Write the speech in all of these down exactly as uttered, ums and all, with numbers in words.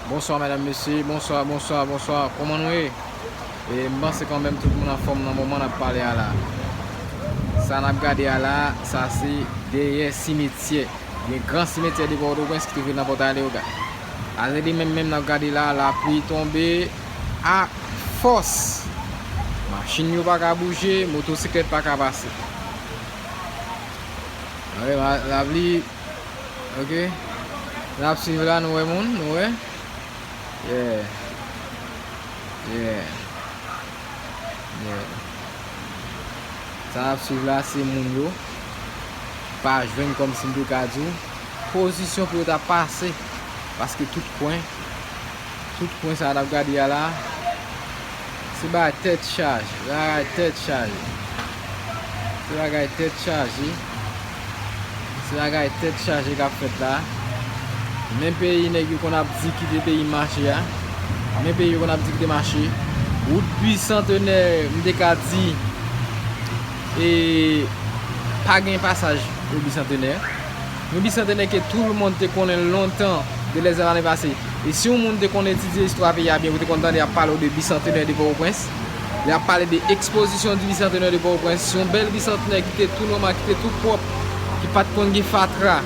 Bonswa medam, mesye, bonswa, bonswa, bonswa. Kòman nou ye? E m panse kanmenm tout moun anfòm nan moman n ap pale a la. Sa n ap gade a la, sa se dèyè simetyè. Gen gran simetyè de Pòtoprens ki twouve nan Pòtay Leyogàn. Alè li menm menm n ap gade la, lapli tonbe a fòs. Machin yo pa ka bouje, motosiklèt pa ka pase. Wi, lapli, ok. N ap swiv la, nou wè moun, nou wè. Yeah. Yeah. Yeah. Sa n ap swiv la, se moun yo pa jwenn, kòmsi m te ka di w, pozisyon pou yo ta pase. Paske tout kwen, tout kwen sa n ap gade a la, se bagay tèt chaje, bagay tèt chaje. Se bagay tèt chaje. Se bagay tèt chaje k ap fèt la. Men peyi nèg yo konn ap di kite peyi mache a. Men peyi yo konn ap di kite mache. Wout Bisantenè, m te ka di, e pa gen pasaj wout Bisantenè. Yon Bisantenè ke tout le monde te konnen lontan, de lè zane pase. E si yon moun te konn etidye istwa peyi a byen, ou te konn tande y ap pale w de Bisantenè de Pòtoprens. Lè y ap pale de ekspozisyon di Bisantenè de Pòtoprens, se yon bèl Bisantenè ki te tou nòmal, ki te tou pwòp, ki pa t konn gen fatra.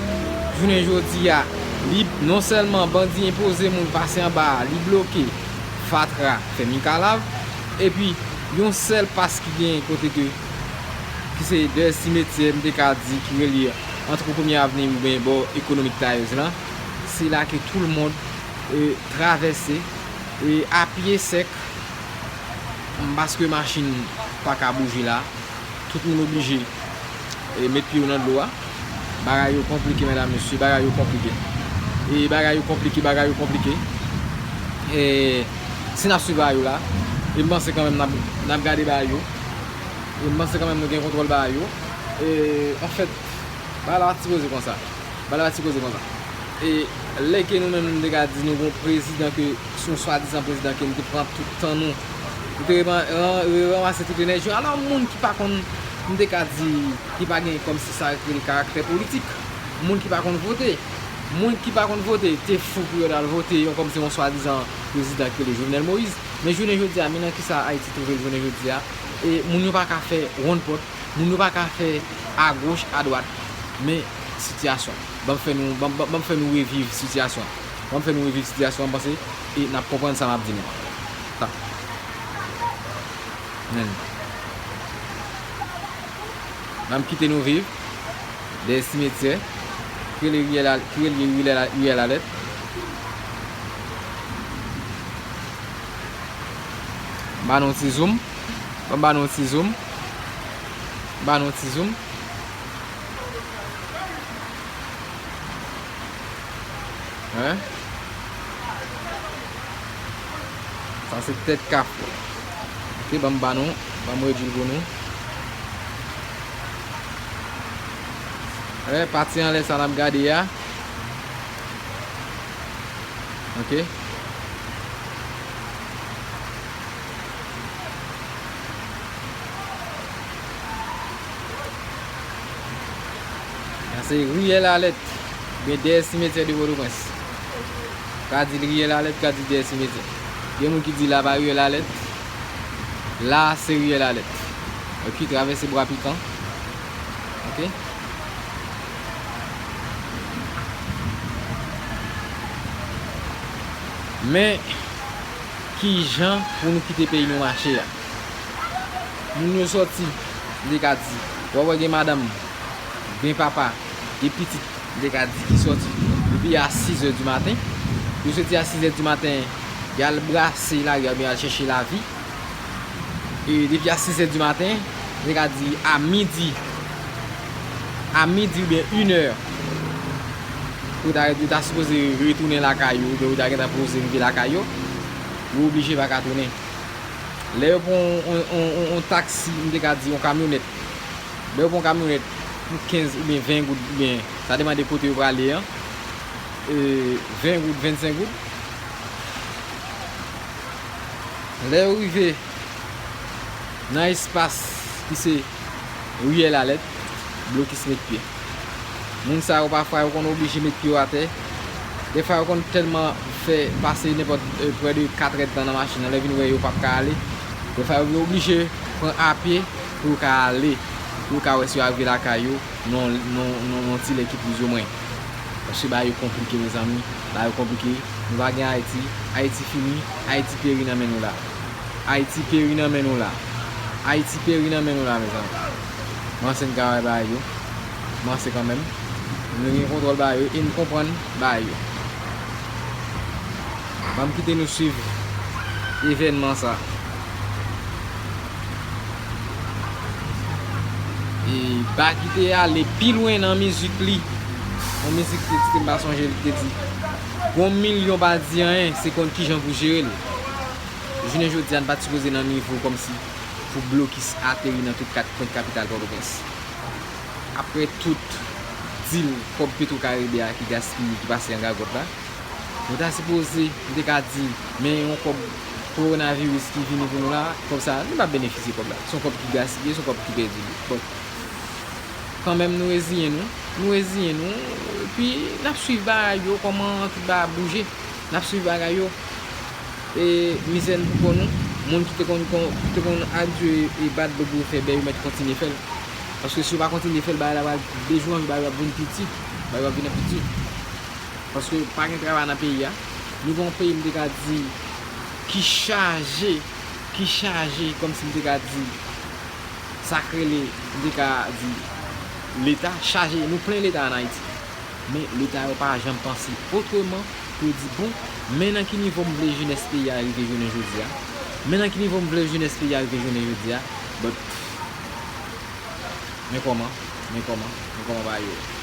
Jounen jodi a, li, non sèlman bandi enpoze moun pase anba a, li bloke, fatra, fè mica lav, epi yon sèl pas ki genyen kote ke, ki se dèyè simetyè, m te ka di, ki relye ant Premye Avni oubyen bò ekonomik Tayoz lan, se la ke tout le monde, e, travèse, e, a pye sèk, paske machin pa ka bouje la. Tout moun oblije, e, met pye yo nan dlo a. Bagay yo konplike, medam, mesye, bagay yo konplike. E bagay yo konplike, bagay yo konplike. E si n ap swiv bagay yo la, e m panse kanmenm n ap, n ap gade bagay yo. E m panse kanmenm nou gen kontwòl bagay yo. E, anfèt, bagay la pa t sipoze konsa. Bagay la pa t sipoze konsa. E lè ke nou menm nou te ka di nou gon prezidan ke, se yon swadizan prezidan ke nou te pran tout tan nou. Nou te reman-, ran-, re-, ranmase tout enèji yo. Alò, moun ki pa konn, nou te ka di, ki pa gen kòmsi sa k rele karaktè politik. Moun ki pa konn vote. Moun ki pa konn vote, te fou pou yo t al vote, yon kòmsi yon swadizan prezidan ki rele Jovenel Moïse. Men jounen jodi a, men nan kisa Ayiti twouve l jounen jodi a. E moun yo pa ka fè wonn pòt. Moun yo pa ka fè agoch, adwat, men sitiyasyon. Ban m fè nou, ban, ban, ban m fè nou reviv sitiyasyon. Ban m fè nou reviv sitiyasyon an, m panse, e n ap konprann sa m ap di nou an. Ta. Men. Ban m kite nou viv dèyè simetyè, ki rele riyèl a, ki rele riyèl a, riyèl Alèt. M ba nou ti zoom. Ban m ba nou ti zoom. Ba nou ti zoom. Hein? Sa se tèt kafou. Ok, ban m ba nou, ban m redwi l pou nou. Hein, pati anlè sa n ap gade a. Ok. Sa se riyèl Alèt, oubyen dèyè simetyè de Pòtoprens. Ka di l riyèl Alèt, ka di dèyè simetyè. Gen moun ki di la pa riyèl Alèt. La se riyèl Alèt. Ok, travèse Bwa Pikan. Ok. Men, kijan pou nou kite peyi nou mache a? Moun yo sòti, m te ka di, w ap wè gen madanm, gen papa, gen pitit, m te ka di, ki sòti depi a sizè di maten. Yo sòti a sizè di maten, y al brase lari a oubyen y al chèche lavi. E depi a sizè di maten, m te ka di a midi, a midi oubyen inè, yo ta, yo ta sipoze retounen lakay yo, oubyen yo ta gentan poze rive lakay yo, yo oblije pa ka tounen. Lè yo pran yon, yon, yon, yon, yon taksi, m te ka di yon kamyonèt. Lè yo pran yon kamyonèt pou kenz oubyen ven goud, oubyen sa depann de kote yo prale an, e, ven goud, vennsenk goud. Lè yo rive nan espas ki se riyèl Alèt, blokis met pye. Moun sa yo pafwa yo konn oblije met pye yo atè, Dèfwa yo konn tèlman fè pase nenpòt, eh, prè de kat èdtan nan machin nan, lè vin wè yo p ap ka ale. Dèfwa yo vin oblije pran apye pou yo ka ale, pou yo ka wè si yo arive lakay yo nan, nan, nan, nan ti lè ki plizoumwen. Paske bagay yo konplike, mezanmi. Bagay yo konplike. Nou pa gen Ayiti. Ayiti fini. Ayiti peri nan men nou la. Ayiti peri nan men nou la. Ayiti peri nan men nou la, mezanmi. Mwen se n ka wè bagay yo. Mwen se kanmenm. Nou gen kontwòl bagay yo e n konprann bagay yo. Ban m kite nou swiv evènman sa. E Baky te ale pi lwen nan mizik li. Yon mizik li te di, m pa sonje, li te di, gon milyon pa di anyen, se konn kijan pou jere l. Jounen jodi a, n pa t sipoze nan nivo kòmsi pou blokis ateri nan tout kat kwen kapital Pòtoprens. Apre tout dil kòb Petro Caribe a ki gaspiye, ki pase an gagòt la, nou ta sipoze, nou te ka di, men yon kòb kowonaviris ki vini pou nou la, kòb sa, nou pa benefisye kòb la. Se yon kòb ki gaspiye, se yon kòb ki pèdi. Bon, kanmenm, nou reziyen nou. Nou reziyen nou. Epi, n ap swiv bagay yo, kòman tout bagay ap bouje. N ap swiv bagay yo. E mizè n pou kò nou. Moun ki te konn, kon- ki te konn andire e bat dlo pou yo fè bè, yo mèt kontinye fè l. Paske si yo pa kontinye fè l, bagay la pral dejwanje, bagay yo ap vin pi di. Bagay yo ap vin pi di. Paske pa gen travay nan peyi a. Nou gen yon peyi, m te ka di, ki chaje, ki chaje, kòmsi m te ka di, sa k rele, m te ka di, Leta, chaje, nou plen Leta ann Ayiti. Men Leta yo pa janm panse otreman pou yo di, bon, men nan ki nivo m vle jenès peyi a rive jounen jodi a. Men nan ki nivo m vle jenès peyi a rive jounen jodi a. But, men kòman, men kòman, men kòman bagay yo ye.